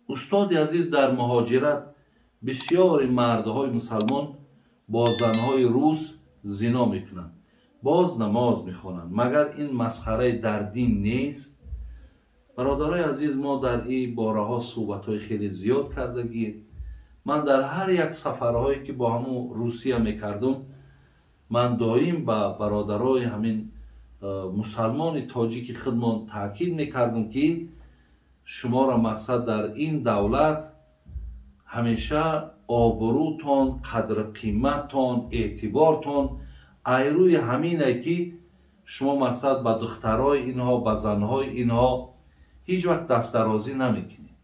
Устоди азиз, дар муҳоҷират бисёри мардҳои мусалмон бо занҳои рус зино мекунанд, боз намоз мехонанд. Магар ин масхараи дар дин нест? Бародарои азиз, мо дар ин бораҳо суҳбатҳои хеле зиёд кардагӣ. Ман дар ҳар як сафарҳое ки бо ҳамун Русия мекардум, ман доим ба бародарои ҳамин мусалмони тоҷики худмон таъкид мекардум, ки шуморо мақсад дар ин давлат ҳамеша обрӯтон, қадру қиматтон, эътибортон айрӯи ҳамине ки шумо мақсад ба духтарои инҳо, ба занҳои инҳо ҳеҷ вақт дастдарозӣ намекунед.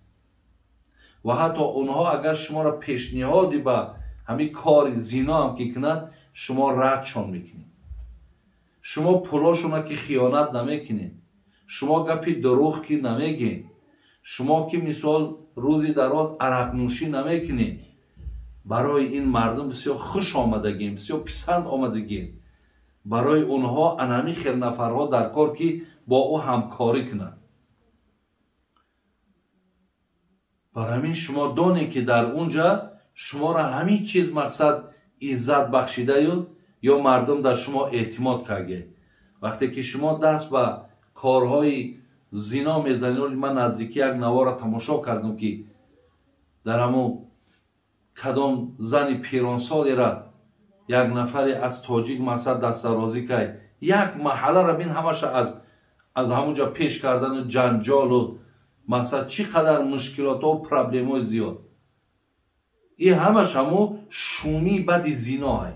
Ва ҳатто онҳо агар шуморо пешниҳоди ба ҳамин кори зино ҳам ки кунад, шумо радшон мекунед. Шумо пулошона ки хиёнат намекунед, шумо гапи дурӯғ ки намегӯед, шумо ки мисол рӯзи дароз арақнӯшӣ намекунед. Барои ин мардум бисёр хуш омадагем, бисёр писанд омадагем. Барои онҳо анами хел нафарҳо дар кор ки бо ӯ ҳамкорӣ кунанд. Барои ҳамин шумо донед ки дар унҷа шуморо ҳамин чиз мақсад иззат бахшидаю ё мардум дар шумо эътимод карда. Вақте ки шумо даст ба корҳои зино мезанед, ман наздики як навора тамошо кардам ки дар ҳамон кадом зани пиронсолера як нафаре аз тоҷик мақсад дастдарозӣ кард, як маҳалларо бин ҳамаша аз ҳамунҷа пеш кардану ҷанҷолу мақсад чӣ қадар мушкилотҳо, проблемҳои зиёд. Ин ҳамаш ҳамун шумии бади зино ҳай.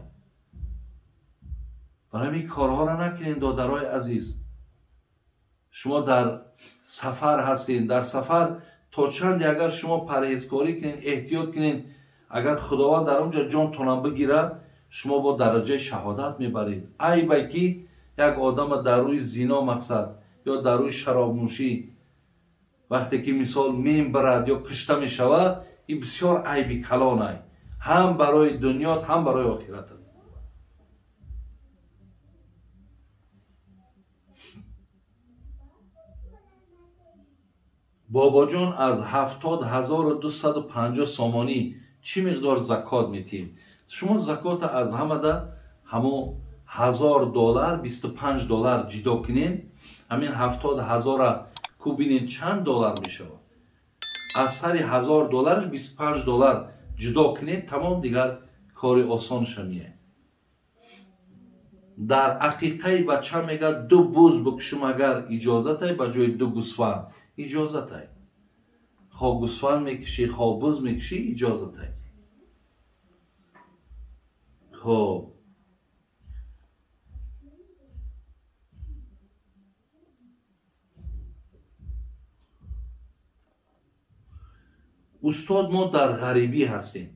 Барои ҳамин корҳоро накунед, додарои азиз. Шумо дар сафар ҳастед, дар сафар то чанде агар шумо парҳезкорӣ кунед, эҳтиёт кунед, агар Худованд дар онҷа ҷонтонам бигирад, шумо бо дараҷаи шаҳодат мебаред. Айбай ки як одама дар рӯи зино мақсад ё дар рӯи шаробнӯшӣ вақте ки мисол мембарад ё кушта мешавад, ин бисёр айби калон ай, ҳам барои дунёт, ҳам барои охиратат. Бобоҷон, аз 70,250 сомонӣ чӣ миқдор закот метиҳем? Шумо закота аз ҳамада ҳамон $1000 $25 ҷидо кунед, ҳамин 70,000-ра ку бинед чанд доллар мешавад. Аз сари $1000 $25 ҷудо кунед, тамом, дигар кори осонша меяд. Дар ақиқаи бача мегӯяд 2 буз бикушем агар иҷозатай, ба ҷои 2 гӯсфанд иҷозатай. Хо гӯсфанд мекушӣ, хо буз мекушӣ, иҷозатай. Хоб, устод, мо дар ғарибӣ ҳастем.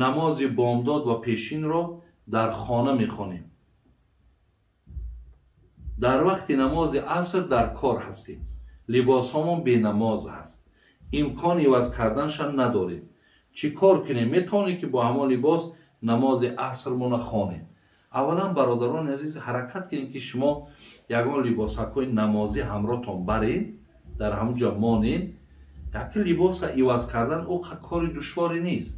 Намози бомдод ва пешинро дар хона мехонем. Дар вақти намози аср дар кор ҳастем. Либосҳомон бенамоз ҳаст. Имкон иваз карданша надорем. Чӣ кор кунем? Метавонем ки бо ҳамон либос намози асрмона хонем. Аввалан, бародарони азиз, ҳаракат кунем ки шумо ягон либосакҳои намозӣ ҳамроҳтон баред, дар ҳамон ҷо монед. Яке либоса иваз кардан ӯ кори душворе нест.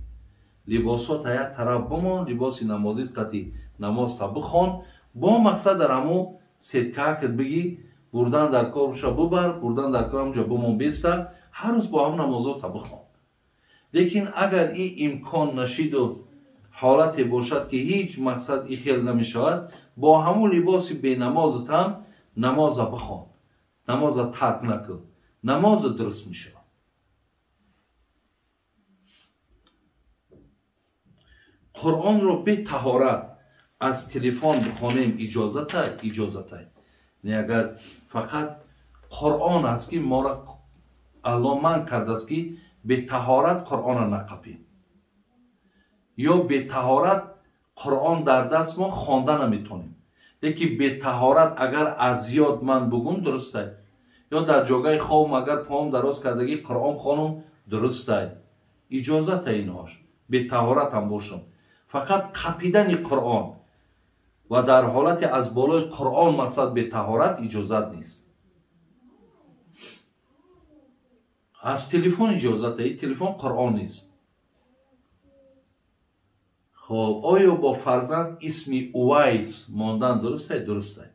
Либосҳо та як тараф бимон, либоси намозит қати намозта бихон, бо мақсад дар ҳамон сеткаакат бигӣ, бурдан дар кор боша бубар, бурдан дар кор ҳамонҷо бимон беста, ҳар рӯз бо ҳамон намозота бихон. Лекин агар ин имкон нашиду ҳолате бошад ки ҳеҷ мақсад и хел намешавад, бо ҳамон либоси бенамозат ҳам намоза бихон, намоза тарк накун, намоза дуруст мешавад. Қуръонро бетаҳорат аз телефон бихонем иҷозатай? Иҷозатай. Не, агар фақат Қуръон аст ки моро Аллоҳ манъ кардааст ки бетаҳорат Қуръонро нақапем, ё бетаҳорат Қуръон дар даст мо хонда наметонем. Лекин бетаҳорат агар аз ёд ман бугум дурустай, ё дар ҷогаи хобам агар поам дароз кардагӣ Қуръон хонум дурустай, иҷозатай инҳош, бетаҳорат ҳам бошам. Фақат қапидани Қуръон ва дар ҳолати аз болои Қуръон мақсад бетаҳорат иҷозат нест. Аз телефон иҷозат, ин телефон Қуръон нест. Хоб, оё бо фарзанд исми Увайс мондан дуруст аст? Дуруст аст.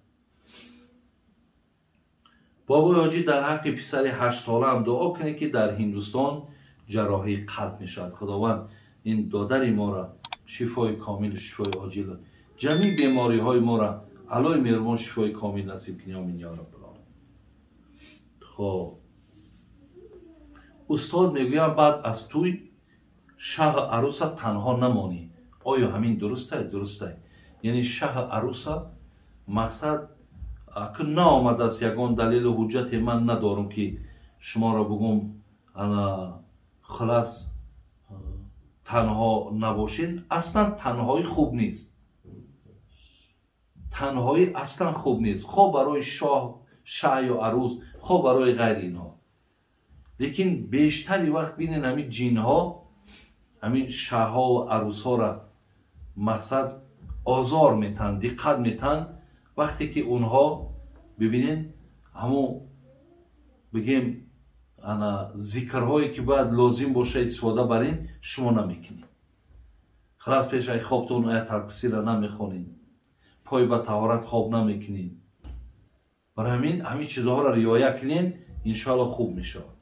Бобои ҳоҷӣ, дар ҳаққи писари 8-солаам дуо кунед, ки дар Ҳиндустон ҷарроҳии қалб мешавад. Худованд ин додари моро шифои комилу шифои оҷил, ҷамъи бемориҳои моро Аллоҳи меҳрубон шифои комил насиб кунӣ. Омин ё раббил оламин. Хоб, устод мегӯянд, баъд аз тӯй шаҳу аруса танҳо намонӣ. Оё ҳамин дуруст аст? Дуруст аст. Яъне шаҳу аруса мақсад ки наомадааст, ягон далелу ҳуҷҷате ман надорам, ки шуморо бугум, ана хулас танҳо набошед. Аслан танҳоӣ хуб нест, танҳоӣ аслан хуб нест, хо барои шаҳ ё арӯс, хо барои ғайри инҳо. Лекин бештари вақт бинед, ҳамин ҷинҳо ҳамин шаҳҳову арӯсҳоро мақсад озор метаҳанд, диққат метаҳанд. Вақте ки онҳо бибинед, ҳамун бигем, ана зикрҳое ки бояд лозим боша истифода барин, шумо намекунед. Халас, пешаи хобтон ояталкурсиро намехонед, пой ба таҳорат хоб намекунед. Барои ҳамин ҳамин чизҳоро риоя кунед, иншоалло хуб мешавад.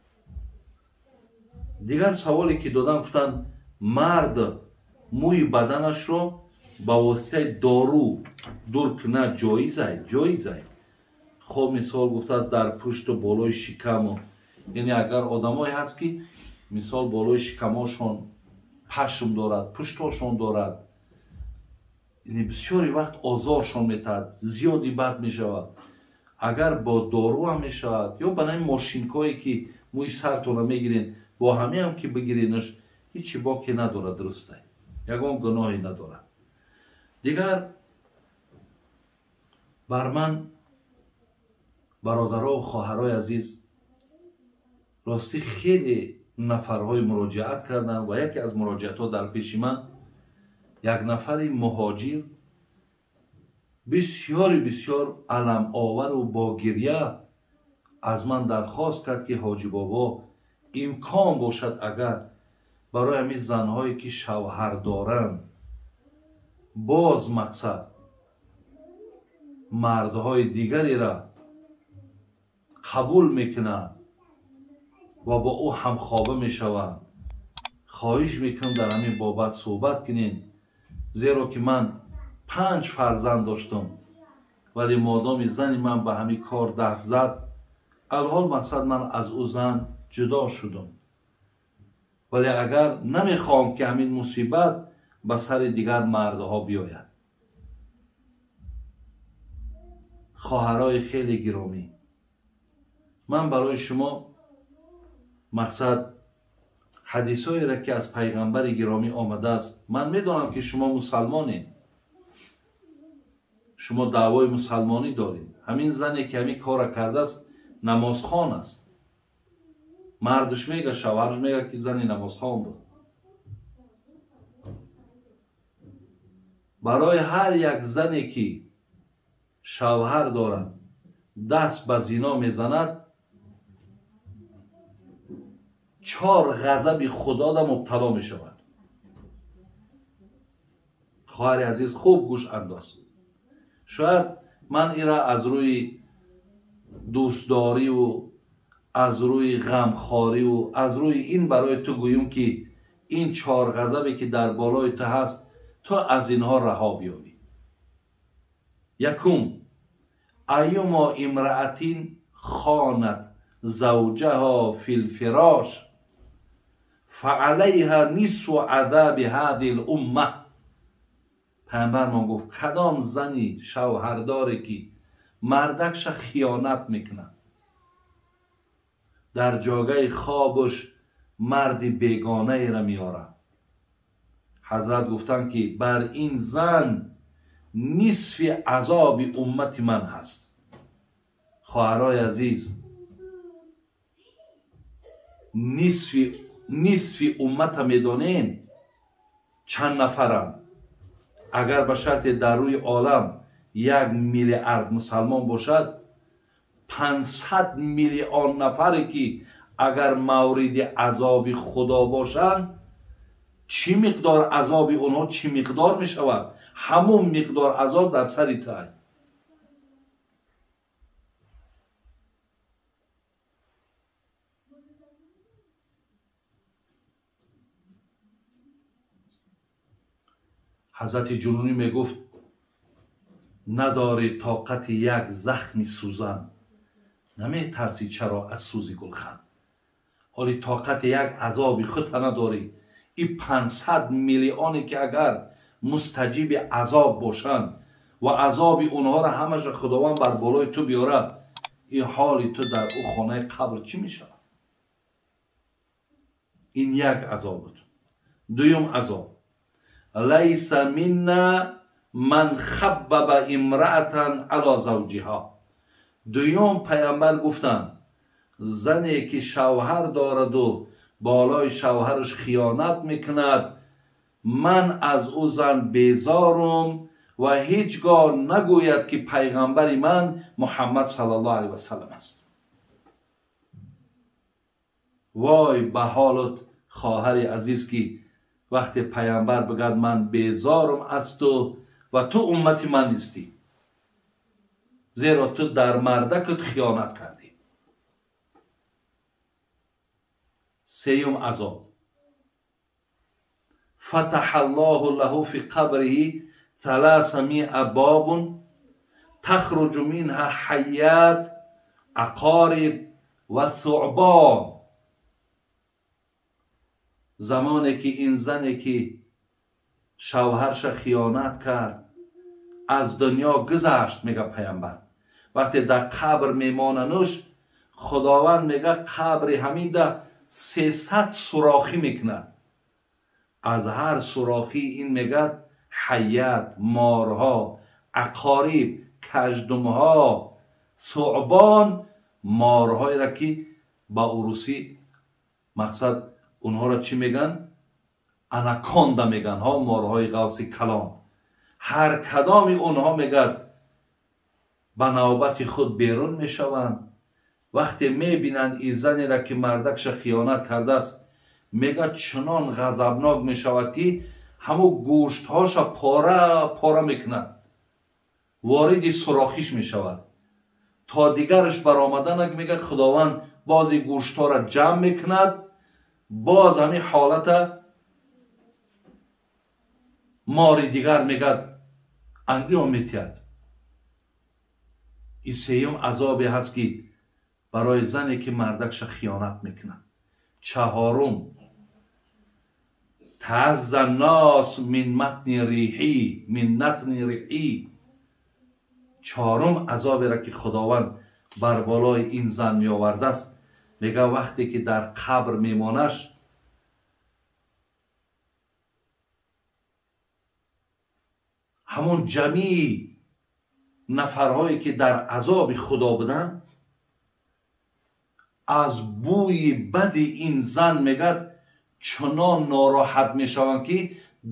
Дигар саволе ки додам, гуфтанд, мард мӯи баданашро ба воситаи дору дур кунад ҷоизай? Ҷоизай. Хоб, мисол гуфтааст, дар пушту болои шикаму, яъне агар одамое ҳаст, ки мисол болои шикамошон пашм дорад, пуштошон дорад, яъне бисёри вақт озоршон метаҳад, зиёди бад мешавад. Агар бо дору ҳам мешавад ё ба нами мошинкое ки мӯи сартонро мегирен, бо ҳамеам ки бигиренаш, ҳичи боке надорад, дурустай, ягон гуноҳе надорад. Дигар бар ман, бародарову хоҳарои азиз, ростӣ хеле нафарҳои муроҷиат карданд ва яке аз муроҷиатҳо дар пеши ман як нафари муҳоҷир бисёри бисёр аламовару бо гирья аз ман дархост кард, ки ҳоҷӣ бобо, имкон бошад агар, барои ҳамин занҳое ки шавҳар доранд, боз мақсад мардҳои дигареро қабул мекунанд ва бо ӯ ҳамхоба мешаванд, хоҳиш мекунам, дар ҳамин бобат суҳбат кунед, зеро ки ман 5 фарзанд доштам, вале модоми зани ман ба ҳамин кор даст зад, алҳол мақсад ман аз ӯ зан ҷудо шудам, вале агар намехоҳам, ки ҳамин мусибат ба сари дигар мардҳо биёяд. Хоҳарои хеле гиромӣ, ман барои шумо мақсад ҳадисҳоеро ки аз пайғамбари гиромӣ омадааст, ман медонам, ки шумо мусалмонед, шумо даъвои мусалмонӣ доред. Ҳамин зане ки ҳамин корро кардааст, намозхон аст. Мардаш мега, шавҳараш мега, ки зани намозхон буд. Барои ҳар як зане ки шавҳар дорад, даст ба зино мезанад, 4 ғазаби худода мубтало мешавад. Хоҳари азиз, хуб гӯш андоз. Шояд ман инро аз рӯи дӯстдориву аз рӯи ғамхориву аз рӯи ин барои ту гӯем, ки ин 4 ғазабе ки дар болои ту ҳаст, ту аз инҳо раҳо биёбӣ. Якум, аюмо имраатин хонат завҷаҳо филфирош фаалайҳа нисфу азаби ҳадиҳи лумма. Пайғамбармон гуфт, кадом зани шавҳардоре ки мардакша хиёнат мекунад, дар ҷогаи хобаш марди бегонаеро меорад, ҳазрат гуфтанд, ки бар ин зан нисфи азоби уммати ман ҳаст. Хоҳарои азиз, нисфи уммата медонем чанд нафаранд? Агар ба шарте дар рӯи олам 1 миллиард мусалмон бошад, 500 миллион нафаре ки Агар мавриди азоби Худо бошанд, чӣ миқдор азоби онҳо чӣ миқдор мешавад? Ҳамон миқдор азоб дар сари ту аст. Ҳазрати Ҷунунӣ мегуфт: надорӣ тоқати як захми сӯзан, наметарсӣ чаро аз сӯзи гулхан. Ҳоли тоқати як азоби худта надорӣ. И 500 миллионе ки агар мустаҷиби азоб бошанд ва азоби онҳоро ҳамаша Худованд бар болои ту биёрад, ин ҳоли ту дар ӯ хонаи қабр чӣ мешавад? Ин як азоб буд. Дуюм азоб: лайса минна ман хаббаба имраатан ала завҷиҳа. Дуюм пайғамбар гуфтанд: зане ки шавҳар дораду болои шавҳараш хиёнат мекунад, ман аз ӯ зан безорум ва ҳеҷ гоҳ нагӯяд ки пайғамбари ман Муҳаммад саллаллоҳу алайҳи васаллам аст. Вой ба ҳолат хоҳари азиз, ки вақте пайғамбар бигӯяд ман безорум аз ту ва ту уммати ман нестӣ, зеро ту дар мардакат хиёнат кардӣ. Сеюм азоб: фатаҳа аллоҳу лаҳу фи қабриҳи 300 бобун тахруҷу минҳа ҳайят, ақориб ва thu'бон. Замоне ки ин зане ки шавҳарша хиёнат кард аз дунё гузашт, мега пайғамбар, вақте дар қабр мемонануш, Худованд мега қабри ҳамида 300 сурохӣ мекунад. Аз ҳар сурохӣ ин мегӯяд ҳайят, морҳо, ақориб, каждумҳо, thu'бон, морҳоеро ки ба урусӣ мақсад онҳоро чӣ мегӯянд? Анаконда мегӯянд, ҳо, морҳои ғавси калон. Ҳар кадоми онҳо мегӯяд ба навбати худ берун мешаванд. Вақте мебинанд ин занеро ки мардакша хиёнат кардааст, мегӯяд чунон ғазабнок мешавад ки ҳамун гӯштҳоша пора пора мекунад, вориди сурохиш мешавад. То дигараш баромаданак мегӯяд Худованд бози гӯштҳоро ҷамъ мекунад, боз ҳамин ҳолата мори дигар мегӯяд анҷом метиҳад. Ин сеюм азобе ҳаст ки барои зане ки мардакша хиёнат мекунад. Чаҳорум: таазза ннос мин матни риҳӣ, мин натни риҳӣ. Чаҳорум азоберо ки Худованд бар болои ин зан меовардааст, мега вақте ки дар қабр мемонаш, ҳамон ҷамъи нафарҳое ки дар азоби Худо буданд, аз бӯи бади ин зан мегӯяд чунон нороҳат мешаванд ки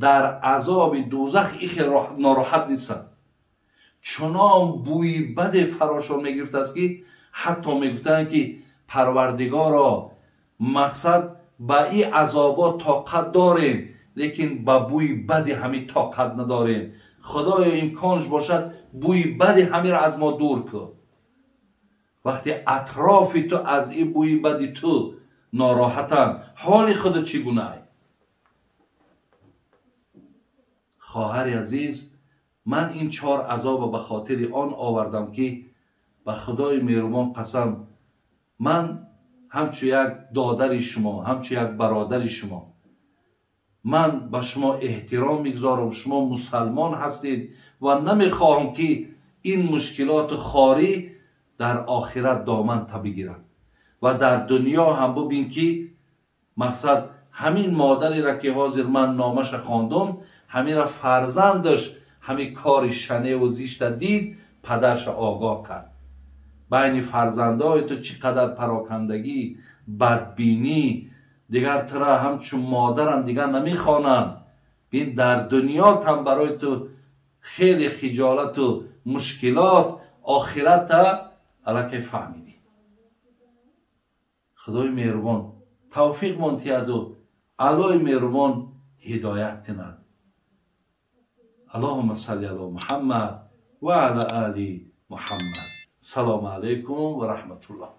дар азоби дӯзах и хел нороҳат нестанд. Чунон бӯи баде фарошон мегирифтааст ки ҳатто мегуфтанд ки Парвардигоро, мақсад ба ин азобот тоқат дорем, лекин ба бӯи бади ҳамин тоқат надорем. Худоё, имконш бошад бӯи бади ҳаминро аз мо дур кун. Вақте атрофи ту аз ин бӯи бади ту нороҳатанд, ҳоли худо чӣ гуна? Хоҳари азиз, ман ин чор азобро ба хотири он овардам ки ба Худои меҳрубон қасам, ман ҳамчун як додари шумо, ҳамчун як бародари шумо, ман ба шумо эҳтиром мегузорам. Шумо мусалмон ҳастед ва намехоҳам ки ин мушкилоти хорӣ дар охират доман та бигирад ва дар дунё ҳам бубин ки мақсад ҳамин модареро ки ҳозир ман номаша хондум, ҳаминро фарзандаш ҳамин кори шаневу зишта дид, падарша огоҳ кард. Байни фарзандои ту чӣ қадар парокандагӣ, бадбинӣ, дигар тура ҳамчун модарам дигар намехонанд. Бин, дар дунёт ҳам барои ту хеле хиҷолату мушкилот, охирата аллакай фаҳмидӣ. Худои меҳрубон тавфиқмон тиҳаду Аллоҳи меҳрубон ҳидоят кунад. Аллоҳума салли ало Муҳаммад ва ала али Муҳаммад. Салому алайкум ва раҳматуллоҳ.